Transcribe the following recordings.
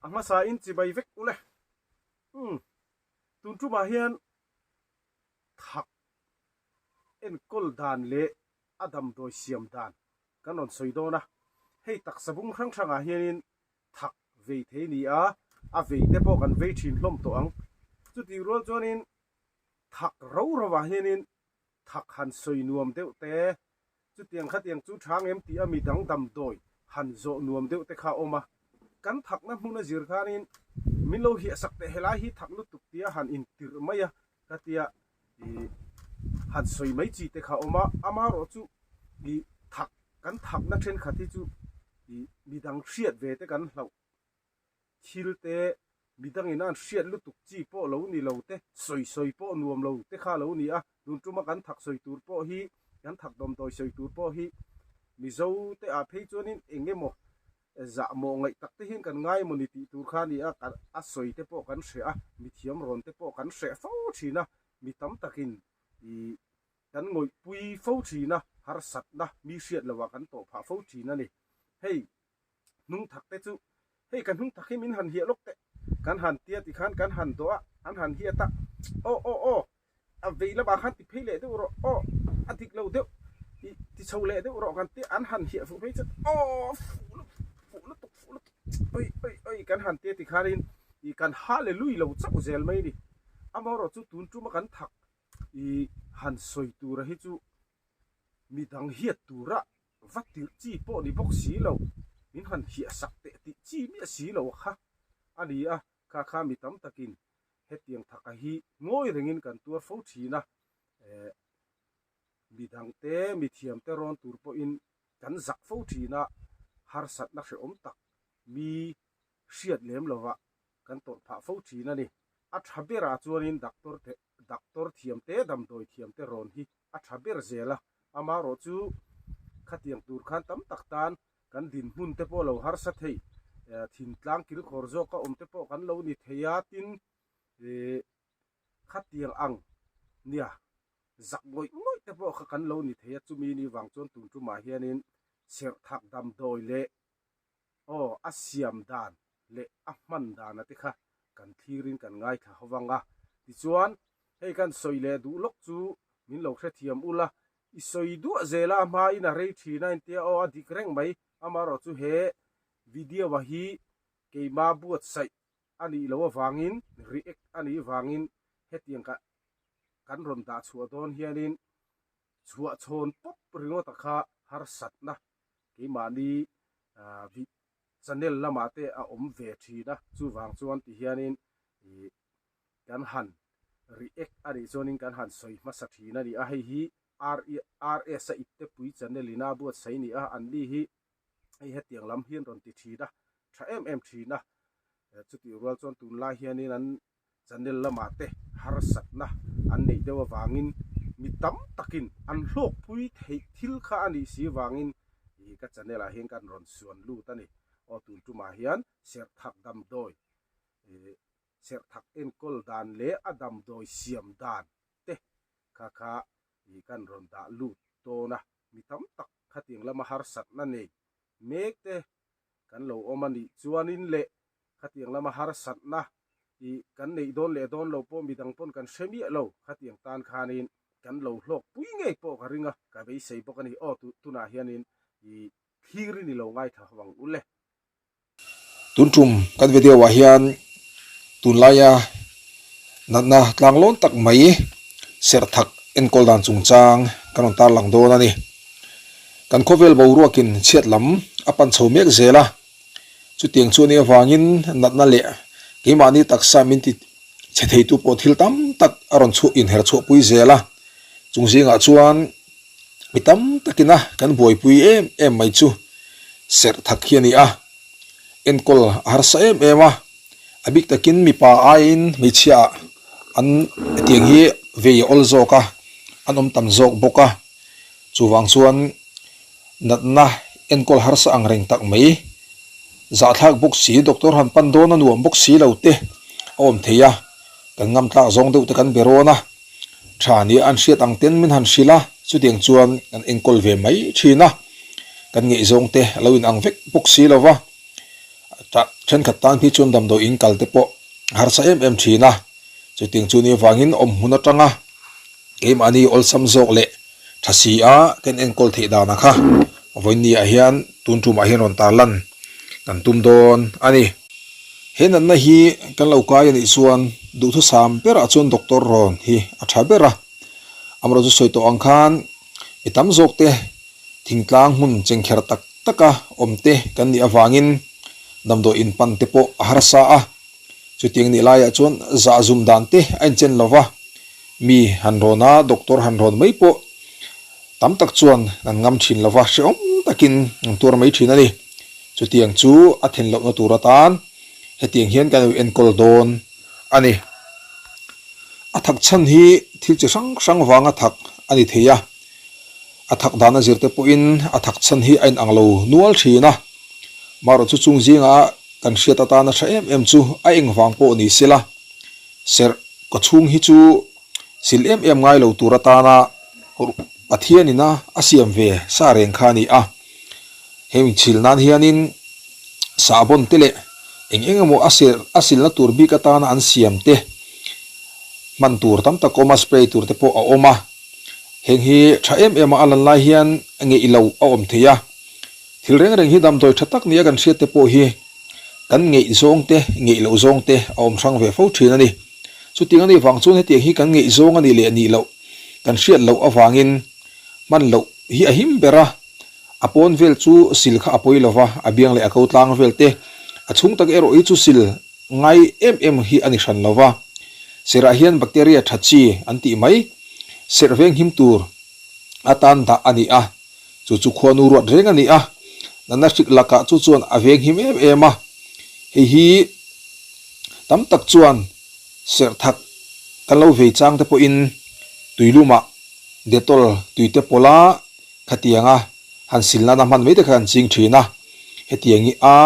A hmasa in chibai vek ule. Umm tun tumah hian thak enkawl dan leh a damdawi siam dan kan rawn sawi dawn a. Hei taksa bung hrang hrangah hianin thak vei thei ni a, a vei te pawh kan vei thin hlawm tawh ang. Chutih rual chuanin thak ro rovah hianin thak han sawi nuam deuh te, chutiang khatiang chu tha ngem tih a mi dang damdawi han zawh nuam deuh te kha a awm a. Kan thakna hmun a zir khanin min lo hiahsak teh helai hi thak lutuk tia han intirh mai a ka tia ih han sawi mai chi te kha a awm a, amaherawh chu ih thak kan thakna thenkhat hi chu ih midang hriat ve te kan hlauh thil te, midangin an hriat lutuk chi pawh lo ni lo te, sawi sawi pawh nuam lo te kha lo ni a, tun tuma kan thak sawi tur pawh hi, kan thak dawmdawi sawi tur pawh hi Mizo te ah phei chuanin eng emaw zahmawh ngaih tak te hian kan ngai emaw ni tih tur kha a ni a, a sawi te pawh kan hreh a, mithiam rawn te pawh kan hreh fo thin a, mi tam takin ih kan ngawihpui fo thin a, harsatna mi hriat lovah kan tawh phah fo thin a ni. Hei. hnung thak te chu hei ka hnung thak hi min han hiah lawk teh kan han tia tikhan kan han dawh a an han hiat a aw aw aw a vei lamah khan ti phei leh deuh rawh aw a dik lo deuh ih ti chho leh deuh rawh kan tia an han hiah fuh phei chuan aw fuh lutuk fuh lutuk fuh lutuk oi oi oi kan han tia tikhanin ih kan hallelui lo chauh zel mai a ni amaherawhchu tun tuma kan thak ih han sawi tura hi chu midang hiat tura va tirh chi pawh ni bawk si lo, min han hiahsak teh tih chi miah si lo kha a ni a, kha kha mi tam takin hetiang thaka hi ngawi rengin kan tuar fo thin a, eh midangte mithiamte rawn tur pawhin kan zak fo thin a, harsatna hrehawm tak mi hriat lem lova kan tawrh phah fo thin a ni. A tha berah chuanin doctor te doctor thiamte damdawi thiamte rawn hi a tha ber zel a, amaherawh chu khatiang tur khan tam tak tan kan dinhmun te pawh lo harsa thei, thintlang kilkhawr zawka awm te pawh kan lo ni thei a, tin ih khatiang ang nia zak ngawih ngawih te pawh kha kan lo ni thei a, chumi ni vang chuan tun tumah hianin serh thak damdawi leh Aw, a siam dan leh a hman dana te kha kan thlirin kan ngaithla ho vang a. Tichuan, hei kan sawi leh duh lawk chu min lo hrethiam ula, i sawi duah zel a, a hmain a rei thin a intia aw a dik reng mai, amaherawh chu he video-a hi keima buatsaih a nih loh avangin, react a nih vangin hetiang ka kan rawn dah chhuah dawn hianin chhuahchhawn pawp ringawta kha harsatna keimahni vih channel lamah te a awm ve thin a, chuvang chuan ti hianin ih kan han react a nih chuanin kan han sawi hmasa thin a ni a, hei hi RS a iptepui channel ina buatsaih a ni a, anni hi hei hetiang lam hian rawn ti thin a, tha em em thin a, chutih rual chuan tunlai hianin an Channel lamah te harsatna an neih deuh avangin mi tam takin an hlawkpui theih thil kha a nih si vangin ih ka channel ah hian kan rawn suan lut a ni. Aw tun tumah hian serhthak damdawi ih serhthak enkawl dan leh a damdawi siam dan te kha kha ih kan rawn dah lut dawn a, mi tam tak khatiang lama harsatna nei mek te kan lo awm a nih chuanin leh khatiang lama harsatna ih kan neih dawn leh dawn lo pawh midang pawn kan hre miah lo khatiang tan khanin kan lo hlawk pui ngei pawh ka ring a, ka beisei bawk a ni. Aw tunah hianin ih thlir i ni lo ngaithla ho ang ule. Tun tum kan video ah hian tunlaia natna tlanglawn tak mai serh thak enkawl dan chungchang kan rawn tarlang dawn a ni. Kan khawvel boruakin chhiat lam a pan chho mek zel a, chutiang chu a nih avangin natna leh keimahni taksa min ti chhe theitu pawh thil tam tak a rawn chhuah inher chhuahpui zel a, chung zingah chuan mi tam takina kan buaipui em em mai chu serh thak hi a ni a, enkawl a harsa em em a, a bik takin mipa aiin hmeichhia ah an hetiang hi vei a awl zawk a, an awm tam zawk bawk a, chuvang chuan natna enkawl harsa ang reng tak mai, zahthlak bawk si, doctor han pan dawn a nuam bawk si lo te a awm thei a, kan ngam tlak zawng deuh te kan be rawn a. Tha nia an hriat ang ten min han hrilh a, chutiang chuan kan enkawl ve mai thin a, kan ngaihzawng te a lo inang vek bawk si lo va, Thenkhat tan hi chuan damdawi in kal te pawh a harsa em em thin a, chutiang chu ni avangin awm hmun atanga keimahni awlsam zawk leh tha si a kan enkawl theih dana kha vawiinni ah hian tun tumah hian rawn tarlan kan tum dawn a ni. He natna hi kan lo kai a nih chuan duhthusam berah chuan doctor rawn hi a tha ber a, amaherawhchu sawi tawh ang khan mi tam zawk te thingtlang hmun chengkher tak taka awm te kan nih avangin damdawi in pan te pawh a harsa a, chutiang nih laiah chuan zahzum dan te a inchen lo va, mi han rawn a, doctor han rawn mai pawh tam tak chuan an ngam thin lo va, hrehawm takin an tuar mai thin a ni. Chutiang chu a then lohna tur atan hetiang hian kan lo enkawl dawn a ni. A thak chhan hi thil chi hrang hrang vanga thak a ni thei a, a thak dan a zir te pawhin a thak chhan hi a inang lo nual thin a. Marawh chu chung zinga kan hriat atana tha em em chu a eng vang pawh ni sela, serh kaw chhung hi chu sil em em ngai lo tur atana Pathianina a siam ve sa reng kha a ni a. Heng chhil nan hianin sahbawn te leh eng eng emaw a serh a silna tur bik atana an siam te hman tur tam tak a awm a, spray tur te pawh a awm a. Heng hi tha em em a a lan lai hian ngeih lo a awm thei a. Thil reng reng hi damdawi tha tak nia kan hriat te pawh hi kan ngeih zawng te, ngeih loh zawng te a awm hrang ve fo thin a ni. Chutiang a nih vang chuan hetiang hi kan ngeih zawng a nih leh nih loh kan hriat loh avangin hman loh hi a him ber a. A pawn vel chu sil kha a pawi lo va, a biang leh a ko tlang vel te, a chhung tak erawh hi chu sil ngai em em hi a ni hran lo va. Serh ah hian bacteria tha chi an tih mai, serh veng him tur atan dah a ni a, chu chu khuanu ruat reng a ni a, natna hrik lakah chu chuan a veng him em em a, hei hi tam tak chuan serh thak kan lo vei chang te pawhin tuilumah Dettol tuite pawla Khatianga han sil nana hman mai te kha kan ching thin a, hetiang hi a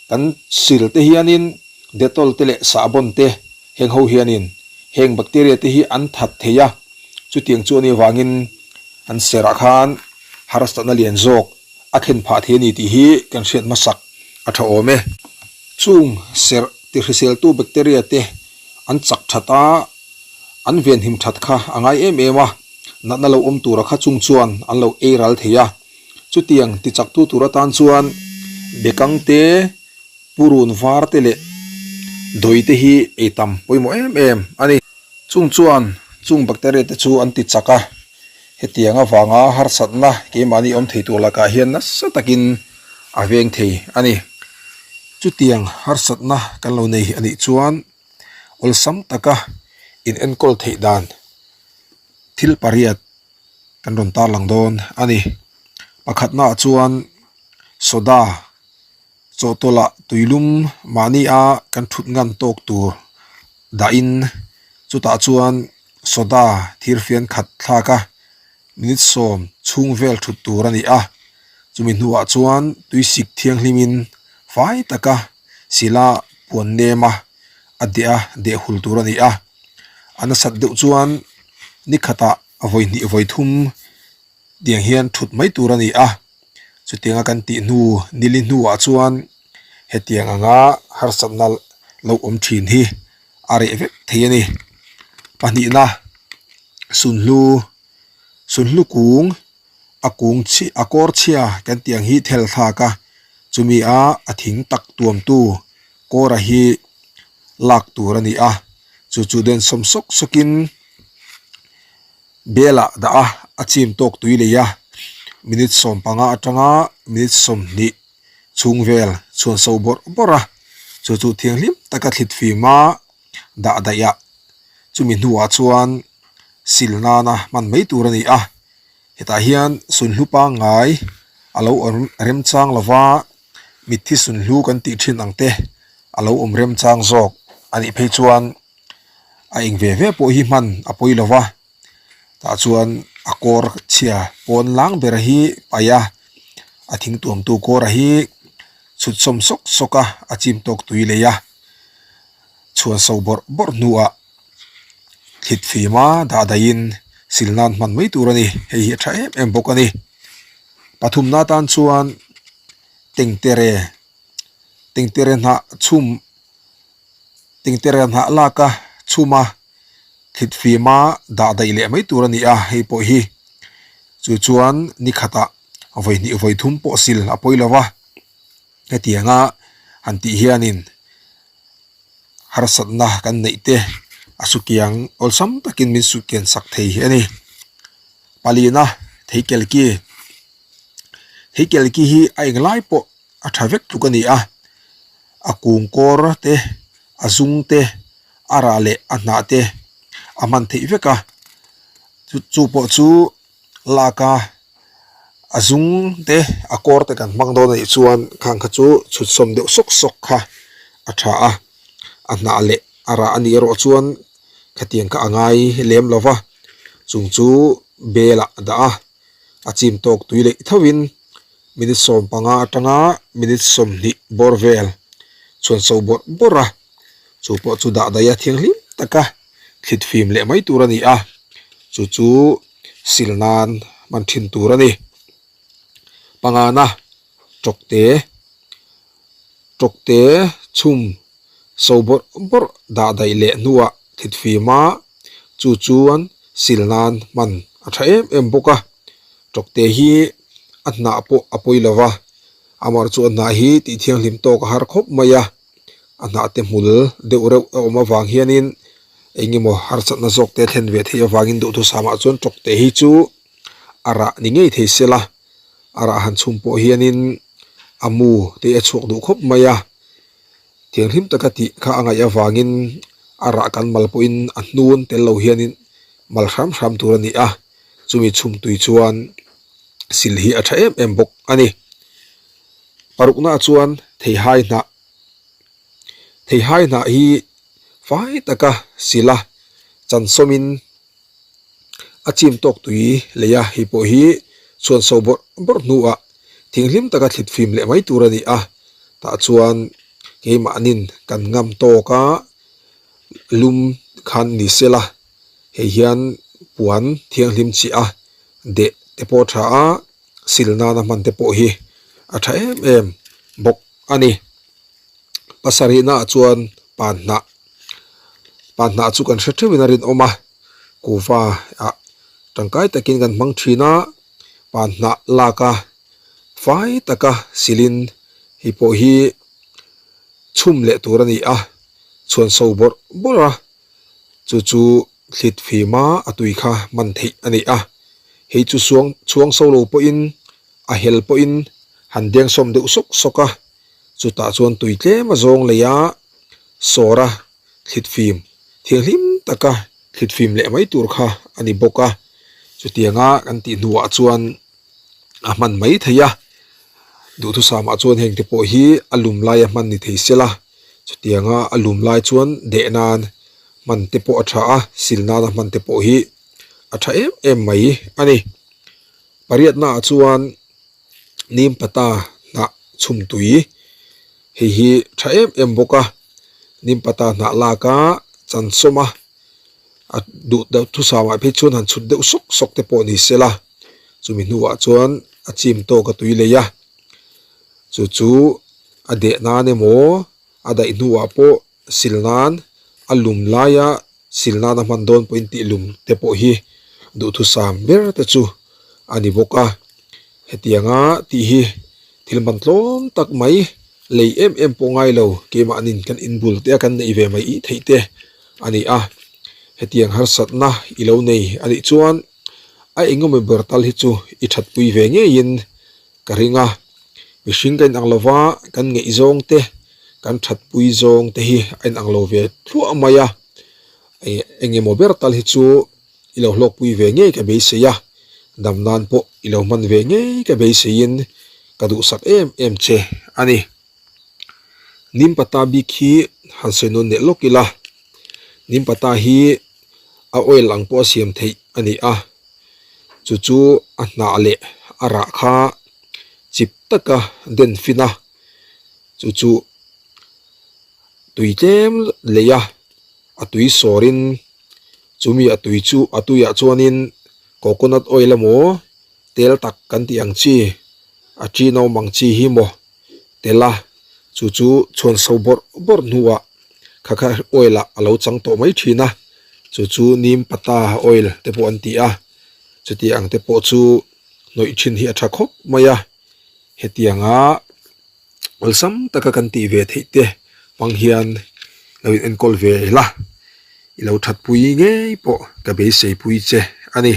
kan sil te hianin Dettol te leh sahbawn te heng ho hianin heng bacteria te hi an that thei a, chutiang chu a nih avangin an serah khan harsatna lian zawk a thlen phah thei a ni tih hi kan hriat hmasak a tha awm e. Chung serh ti hriseltu bacteria te an chak that a, an venhim that kha a ngai em em a. Natna lo awm tura kha chung chuan an lo ei ral thei a. Chutiang tichaktu tur atan chuan bekang te, purun var te leh dawi te hi ei tam pawimawh em em a ni. Chung chuan chung bacteria te chu an tichak a, hetiang avanga harsatna keimahni awm thei tur lakah hian nasa takin a veng thei a ni. Chutiang harsatna kan lo nei a nih chuan awlsam taka inenkawl theih dan Thil pariat kan rawn tarlang dawn a ni. Pakhatnaah chuan soda chawhtawlh tuilum mahnia kan thut ngan tawk tur dahin chutah chuan soda thirfian khat thlak a minute sawm chhung vel thut tur a ni a. Chumi hnuah chuan tuisik thianghlimin fai taka sila puan nem a a deh a deh hul tur a ni a. A nasat deuh chuan ni khatah vawi hnih vawi thum tiang hian thut mai tur a ni a, chutianga kan tih hnu nili hnuah chuan hetiang anga harsatna lo awm thin hi a reh vek thei a ni. Pahnihna sunhlu sunhlu kung a kung chhi a kawr chhia kan tih ang hi thel thlak a chumi a a thing tak tuamtu kawra hi lak tur a ni a chu chu den sawm sawk sawk in bel ah dah a a chim tawk tui lei a minute 15 atanga minute 20 chhung vel chhuan so bawrh bawrh a chu chu thianghlim taka thlit fim a dah daih a chumi hnuah chuan sil nana hman mai tur a ni a hetah hian sunhlu pangngai a lo awm remchang lova mitthi sunhlu kan tih thin ang te a lo awm remchang zawk a nih phei chuan a eng ve ve pawh hi hman a pawi lo va tah chuan a kawr chhia pawn lang ber hi paih a a thing tuamtu kawr a hi chhut sawm sawk sawk a a chim tawk tui lei a chhuan so bawrh bawrh hnuah thlit fim a dah daihin sil nan hman mai tur a ni hei hi a tha em em bawk a ni pathumna tan chuan tengtere. Tengtere hnah chhum tengtere hnah lak a chhum a thlit fim a dah daih leh mai tur a ni a hei pawh hi chu chuan ni khatah vawi hnih vawi thum pawh sil a pawi lo va hetianga han tih hianin harsatna kan neih te a sukiang awlsam takin min sukian sak thei a ni. Palina theikelki theikelki hi a englai pawh a tha vek tluk a ni a a kung kawr te a zung te a rah leh a hnah te a hman theih vek a chu chu pawh chu lak a a zung te a kawr te kan hmang dawn a nih chuan khang kha chu chhut sawm deuh sawk sawk kha a tha a a hnah leh a rah a nih erawh chuan khatiang kha a ngai lem lo va chung chu bel ah a dah a a chim tawk tui leh tho in. Minute 15 atanga minute 20 bawr vel chuan so bawrh bawrh a, chu pawh chu dah daih a thianghlim taka thlit fim leh mai tur a ni a, chu chu sil nan hman thin tur a ni. Pangana tawkte tawkte chhum so bawrh bawrh dah daih leh hnuah thlit fim a, chu chuan sil nan hman a tha em em bawk a. Tawkte hi a hnah pawh a pawi lo va, amaherawhchu chu a hnah hi tih thianghlim tawk a har khawp mai a, a hnah te hmul deuh reuh a awm avang hianin eng emaw harsatna zawk te thlen ve theih avangin duhthusam ah chuan tawkte hi chu a rah ni ngei thei se la, a rah han chhum pawh hianin a mu te a chhuak duh khawp mai a, thianghlim taka tih kha a ngaih avangin a rah kan mal pawhin a hnun tel lo hianin mal hram hram tur a ni a. Chumi chhum tui chuan sil hi a tha em em bawk a ni. Parukna chuan theihai hnah theihai hnah hi fai taka sil a chansawmin a chim tawk tui lei a hei pawh hi chhuan so bawrh bawrh hnuah thinghlim taka thlit fim leh mai tur a ni a tah chuan keimahnin kan ngam tawk a lum khan ni sela. Hei hian puan thianghlim chiah a deh te pawh a tha a sil nana hman te pawh hi a tha em em bawk a ni. Pasarih naah chuan pan hnah pan hnah chu kan hre theuhin a rinawm a kuhva ah tangkai takin kan hmang thin a pan hnah lak a fai taka silin hei pawh hi chhum leh tur a ni a chhuan so bawrh bawrh a. Chu chu thlit fima a tui kha hman theih a ni a, hei chu suang chhuang so lo pawhin a hel pawhin han dengsawm deuh sawk sawk a, chutah chuan tui tlem a zawng lei a, sawr a thlit fim thianghlim taka thlit fim leh mai tur kha a ni bawk a, chutianga kan tih hnuah chuan a hman mai thei a, duhthusam ah chuan heng te pawh hi a lum laia hman ni thei sela. Chutianga a lum lai chuan deh nan hman te pawh a tha a, sil nana hman te pawh hi a tha em em mai a ni. Pariatna ah chuan nim pata hnah chhum tui hei hi tha em em bawk a, nim pata hnah lak a chansawm a, a duh deuh thusam ah phei chuan han chhut deuh sawk sawk te pawh ni sela, chumi hnuah chuan a chim tawk a tui lei a. Chu chu a deh nan emaw a daih hnuah pawh sil nan a lum laia sil nana hman dawn pawhin tih lum te pawh hi duhthusam ber te chu a ni bawk a. Hetianga tih hi thil hman tlawm tak mai lei em em pawh ngai lo keimahnin kan inbul te a kan neih ve mai theih te a ni a. Hetiang harsatna i lo nei a nih chuan a engemaw ber tal hi chu i thatpui ve ngeiin Ka ring a, mihring ka inang lo va, kan ngaihzawng te, kan thatpui zawng te hi a inang lo ve thluah mai a, eng emaw ber tal hi chu i lo hlawkpui ve ngei ka beisei a, dam nan pawh i lo hman ve ngei ka beiseiin ka duhsak em em che a ni. Nimpata bik hi han sawi nawn leh lawk ila, Nimpata hi a oil ang pawh a siam theih a ni a. Chu chu a hnah leh a rah kha chip taka den fin a, chu chu tui tlem lei a, a tui sawrin chumi a tui chu a tuiah chuanin coconut oil emaw tel tak kan tih ang chi a chin a awm ang chi hi maw tel a. Chu chu chhuan so bawrh bawrh hnuah kha kha oil ah a lo chang tawh mai thin a, chu chu nim pata oil te pawh an ti a, chuti ang te pawh chu hnawih thin hi a tha khawp mai a, hetianga awlsam taka kan tih ve theih te hmang hian lo in enkawl ve la, i lo thatpui ngei pawh ka beisei pui che a ni.